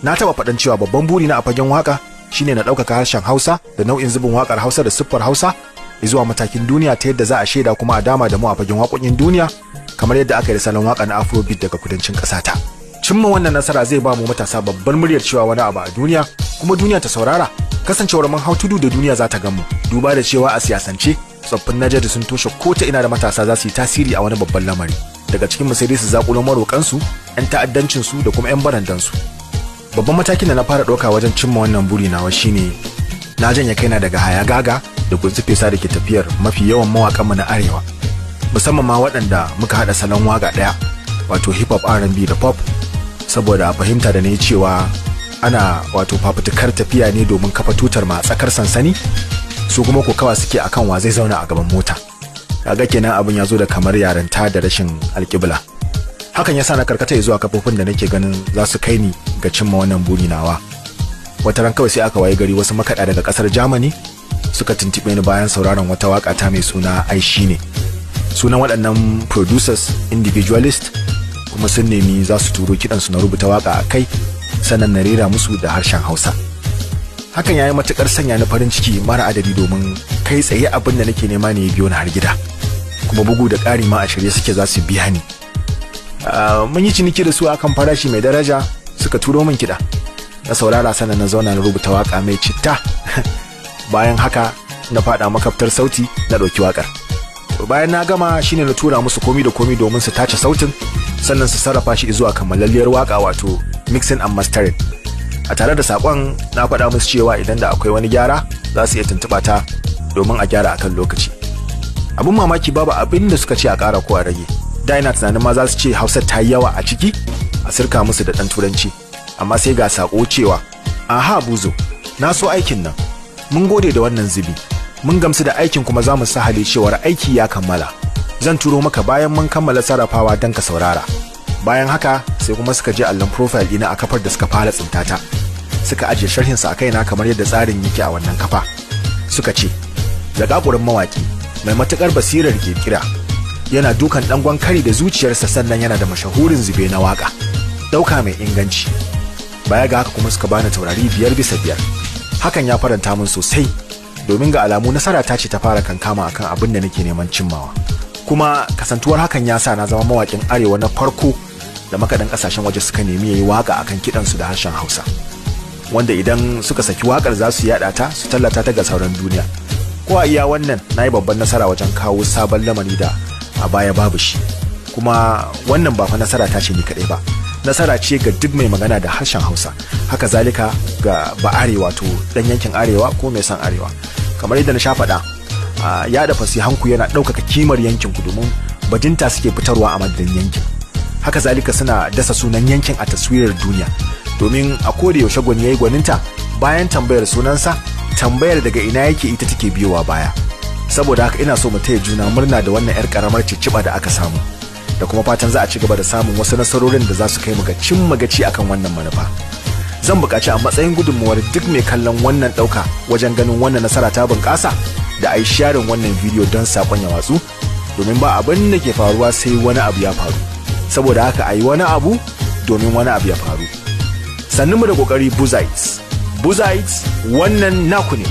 Na taɓa faɗan cewa babban buri na a fagen waka shine na ɗaukaka harshen Hausa da nau'in zubin waƙar Hausa da siffar Hausa zuwa matakin duniya, ta yadda za a shaida kuma a dama da mu a fagen waƙoƙin duniya, kamar yadda aka yi da salon waƙa na Afrobeat daga kudancin ƙasata. Cimma wannan nasara zai ba mu matasa babbar muryar cewa wani abu a duniya, kuma duniya ta saurara, kasancewar mun hau tudu da duniya za ta gan mu, duba da cewa a siyasance tsoffin Najeri sun toshe ko ta ina da matasa za su yi tasiri a wani babban lamari. Daga cikin mu sai dai su zaƙulo maroƙansu, 'yan ta'addancinsu da kuma 'yan barandansu. Babban matakin da na fara ɗauka wajen cimma wannan buri nawa shine na janye kaina daga hayagaga da gutsu fesa da ke tafiyar mafi yawan mawaƙanmu na arewa, musamman ma waɗanda muka haɗa salon waƙa ɗaya, wato hip hop, R&B da pop, saboda fahimta da na yi cewa ana wato fafutukar tafiya ne domin kafa tutar ma tsakar sansani, su kuma kokawa suke akan wa zai zauna a gaban mota. Kaga kenan abin ya zo da kamar yaranta da rashin alƙibla. Hakan ya sa na karkata zuwa kafofin da nake ganin za su kai ni ga cimma wannan buri nawa. Wata ran kawai sai aka waye gari wasu makaɗa daga ƙasar Germany suka tuntuɓe ni bayan sauraron wata waƙa ta mai suna Ai Shine. Sunan waɗannan producers Individualist, kuma sun nemi za su turo kiɗansu na rubuta waƙa a kai, sannan na rera musu da harshen Hausa. Hakan ya yi matuƙar sanya ni farin ciki mara adadi, domin kai tsaye abin da nake nema ne ya biyo ni har gida, kuma bugu da ƙari ma a shirye suke za su biya ni. Mun yi ciniki da su akan farashi mai daraja. Suka turo min kiɗa na saurara, sannan na zauna na rubuta waka mai citta. Bayan haka na faɗa makaftar sauti na ɗauki wakar. Bayan na gama shine na tura musu komi da komi domin su tace sautin, sannan su sarrafa shi zuwa kammalalliyar waka, wato mixing and mastering. A tare da sakon na faɗa musu cewa idan da akwai wani gyara, za su iya tuntuɓa ta domin a gyara akan lokaci. Abin mamaki, babu abin da suka ce a ƙara ko a rage. Da ina tunanin ma za su ce Hausa ta yi yawa a ciki, a sirka musu da ɗan Turanci, amma sai ga sako cewa, "Aha Buzo, na so aikin nan. Mun gode da wannan zubi, mun gamsu da aikin, kuma za mu sahale cewar aiki ya kammala. Zan turo maka bayan mun kammala sarrafawa don ka saurara." Bayan haka sai kuma suka je allon profile ɗina a kafar da suka fara tsintata, suka ajiye sharhinsa a kaina kamar yadda tsarin yake a wannan kafa. Suka ce, "Zakakurin mawaki mai matukar basirar kirkira, yana dukan dangon kari da zuciyarsa, sannan yana da mashahurin zube na waka, dauka mai inganci." Baya ga haka kuma suka bani taurari 5 bisa 5. Hakan ya faranta min sosai, domin ga alamu nasara ta ce ta fara kankama akan abin da nake neman cimmawa. Kuma kasantuwar hakan ya sa na zama mawakin arewa na farko da makaɗan ƙasashen waje suka nemi yayi waka akan kiɗansu da harshen Hausa, wanda idan suka saki wakar za su yada ta, su tallata ta ga sauran duniya. Ko a iya wannan, na yi babban nasara wajen kawo sabon lamari da a baya babu shi. Kuma wannan ba fa nasara ta ce ni kaɗai ba, nasara ce ga duk mai magana da harshen Hausa, haka zalika ga ba arewa to dan yankin arewa ko mai son arewa. Kamar yadda na sha faɗa, yaɗa fasihanku yana ɗaukaka kimar yankin ku, domin bajinta suke fitarwa a madadin yankin. Haka zalika suna dasa sunan yankin a taswirar duniya, domin a koda yaushe gwani yayi gwaninta, bayan tambayar sunansa, tambayar daga ina yake ita take biyowa baya. Saboda haka ina so mu taya juna murna da wannan yar karamar cicciba da aka samu, da kuma fatan za a ci gaba da samun wasu nasarorin da za su kai mu ga cimma gaci akan wannan manufa. Zan buƙaci a matsayin gudunmuwar duk mai kallon wannan ɗauka wajen ganin wannan nasara ta bunƙasa, da a yi sharing wannan bidiyo don saƙon ya watsu, domin ba abin da ke faruwa sai wani abu ya faru. Saboda haka a yi wani abu domin wani abu ya faru. Sannu mu da kokari, Buzites. Buzites, wannan naku ne.